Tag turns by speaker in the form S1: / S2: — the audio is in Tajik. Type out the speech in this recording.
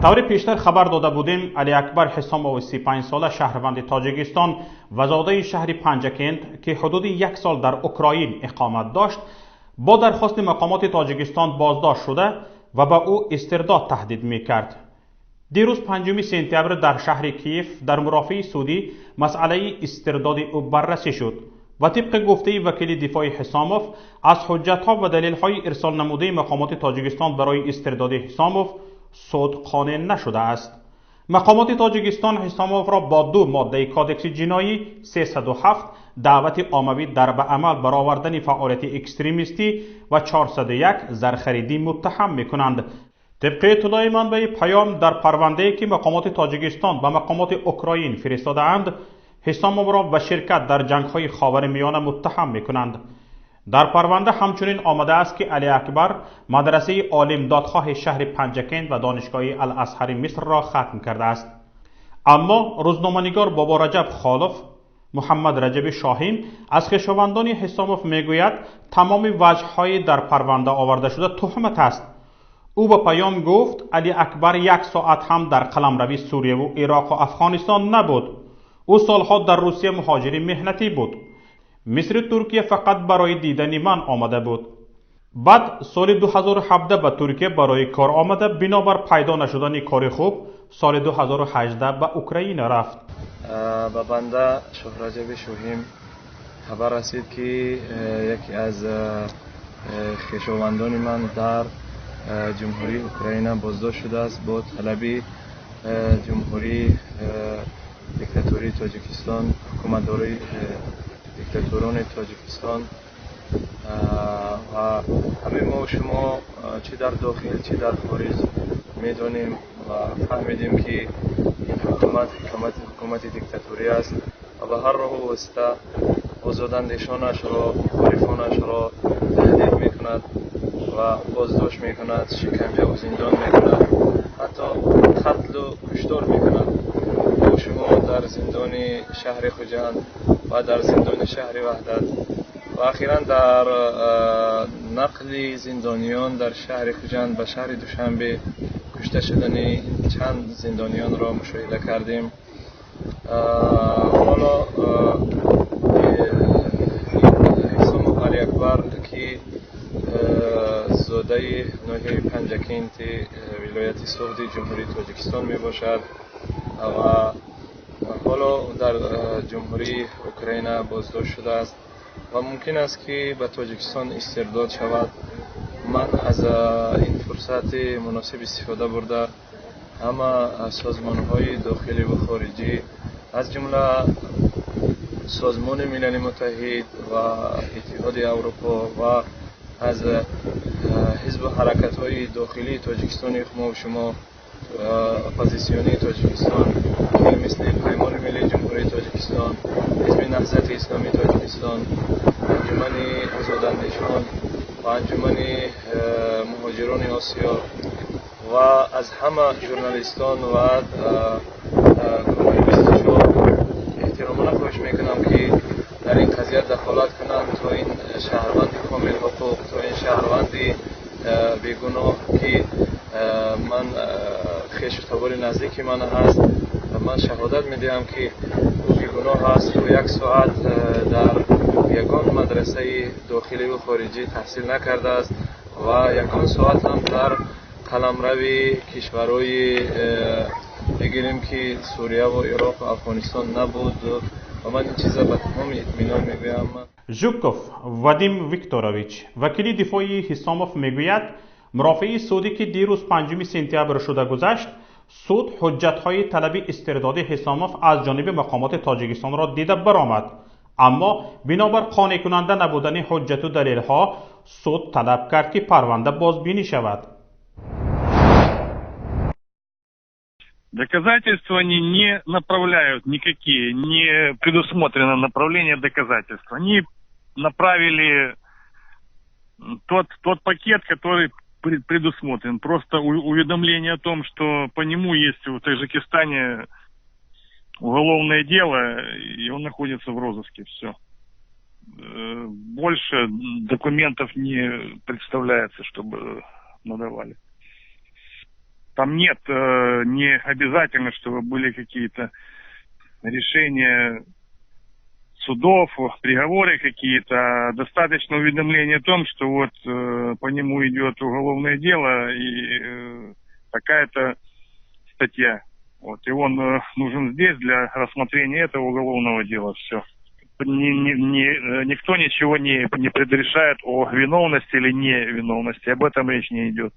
S1: Тавре пештар хабар дода будем, Алиакбар Ҳисомови 35 сола, шаҳрванди Тоҷикистон ва зодаи шаҳри Панҷакент, ки ҳудуди як сол дар Украин иқомат дошт, бо дархости мақомоти Тоҷикистон боздошт шуда ва ба ӯ истирдод таҳдид мекард. Дирӯз, 5 сентябр, дар шаҳри Киев дар мурофиаи судӣ масъалаи истирдоди ӯ баррасӣ шуд ва тибқи гуфтаи вакили дифои Ҳисомов, аз ҳуҷҷатҳо ва далелҳои ирсолнамудаи мақомоти Тоҷикистон барои истирдоди Ҳисомов суд қонеъ нашудааст. Мақомоти Тоҷикистон Ҳисомовро бо ду моддаи Кодекси ҷиноӣ 307, даъвати оммавӣ дар ба амал баровардани фаъолияти экстремистӣ, ва 401, зархаридӣ муттаҳам мекунанд. Тибқи иттилои манбаи Паём, дар парвандае, ки мақомоти Тоҷикистон ба мақомоти Украин фиристодаанд, Ҳисомовро ба ширкат дар ҷангҳои Ховари Миёна муттаҳам мекунанд. Дар парванда ҳамчунин омадааст, ки Алиакбар мадрасаи Олим Додхоҳи шаҳри Панҷакент ва Донишгоҳи Алазҳари Мисрро хатм кардааст. Аммо рӯзноманигор Бобораҷаб Холов Муҳаммад Раҷаби Шоҳин аз хешовандони Ҳисомов мегӯяд, тамоми ваҷҳҳои дар парванда оварда шуда туҳмат аст. Ӯ ба Паём гуфт, Алиакбар як соат ҳам дар қаламрави Сурияву Ироқу Афғонистон набуд. Ӯ солҳо дар Русия муҳоҷири меҳнатӣ буд. Мисри, Туркия фақат барои дидани ман омада буд. Баъд соли 2017 ба Туркия барои кор омада, бинобар пайдо нашудани кори хуб соли 2018 ба Украина рафт.
S2: Ба банда Шоҳраҷаби Шоҳим хабар расид, ки яке аз хешовандони ман дар Ҷумҳурии Украина боздошт шудааст бо талаби Ҷумҳурии диктатории Тоҷикистон, ҳукуматдорои диктаторони Тоҷикистон. Ва ҳамаи мо шумо, чӣ дар дохил, чӣ дар хориҷ, медонем ва фаҳмидем, ки ин ҳукумат ҳукумати диктаторӣ аст ва ба ҳар роҳу восита озодандешонашро, мухолифонашро таҳдид мекунад ва боздошт мекунад, шиканҷаву зиндон мекунад, ҳатто қатлу куштор мекунад. Мо шумо дар зиндони шаҳри Хуҷанд ва дар зиндони шаҳри Ваҳдат ва ахиран дар нақли зиндониён дар шаҳри Хуҷанд ба шаҳри Душанбе кушта шудани чанд зиндониёнро мушоҳида кардем. Ҳоло Ҳисомов Алиакбар, ки зодаи ноҳияи Панҷакенти вилояти Суғди Ҷумҳурии Тоҷикистон мебошад ва ҳоло дар Ҷумҳурии Украина боздошт шудааст ва мумкин аст, ки ба Тоҷикистон истирдод шавад, ман аз ин фурсати муносиб истифода бурда, ҳама созмонҳои дохилӣ ва хориҷӣ, аз ҷумла Созмони Милали Муттаҳид ва Иттиҳоди Аврупо ва аз ҳизбу ҳаракатҳои дохилии Тоҷикистони мо шумо, оппозитсионии Тоҷикистон, ки мисли Паймони Миллии Ҷумҳурии Тоҷикистон, Ҳизби Наҳзати Исломии Тоҷикистон, Анҷумани Озодандешон ва Анҷумани Муҳоҷирони Осиё ва аз ҳама журналистон ва гурӯҳи 24 эҳтиромона хоҳиш мекунам, ки дар ин қазия дахолат кунанд, то ин шаҳрванди комилҳуқуқ, то ин шаҳрванди бегуноҳ, ки ман хешу табори наздики ман ҳаст ва ман шаҳодат медиҳам, ки ӯ бегуноҳ аст. Ӯ як соат дар ягон мадрасаи дохиливу хориҷӣ таҳсил накардааст ва ягон соат ҳам дар қаламрави кишварҳои, бигирем, ки Сурияву Ироқу Афғонистон набуд ва ман ин чиза ба тамоми итминон мегӯям.
S1: Жуков Вадим Викторович, вакили дифоии Ҳисомов, мегӯяд, мурофиаи судӣ, ки дирӯз, 5 сентябр шуда гузашт, суд ҳуҷҷатҳои талаби истирдоди Ҳисомов аз ҷониби мақомоти Тоҷикистонро дида баромад, аммо бинобар қонеъкунанда набудани ҳуҷҷату далелҳо суд талаб кард, ки парванда бозбинӣ шавад.
S3: Доказательства они не направляют никакие, не предусмотрено направление доказательств. Они направили тот пакет, который предусмотрен. Просто уведомление о том, что по нему есть в Таджикистане уголовное дело, и он находится в розыске. Все. Больше документов не представляется, чтобы надавали. Там нет, не обязательно, чтобы были какие-то решения судов, приговоры какие-то. Достаточно уведомления о том, что вот по нему идет уголовное дело и такая-то статья. Вот, и он нужен здесь для рассмотрения этого уголовного дела. Все. Никто ничего не предрешает о виновности или невиновности. Об этом речь не идет.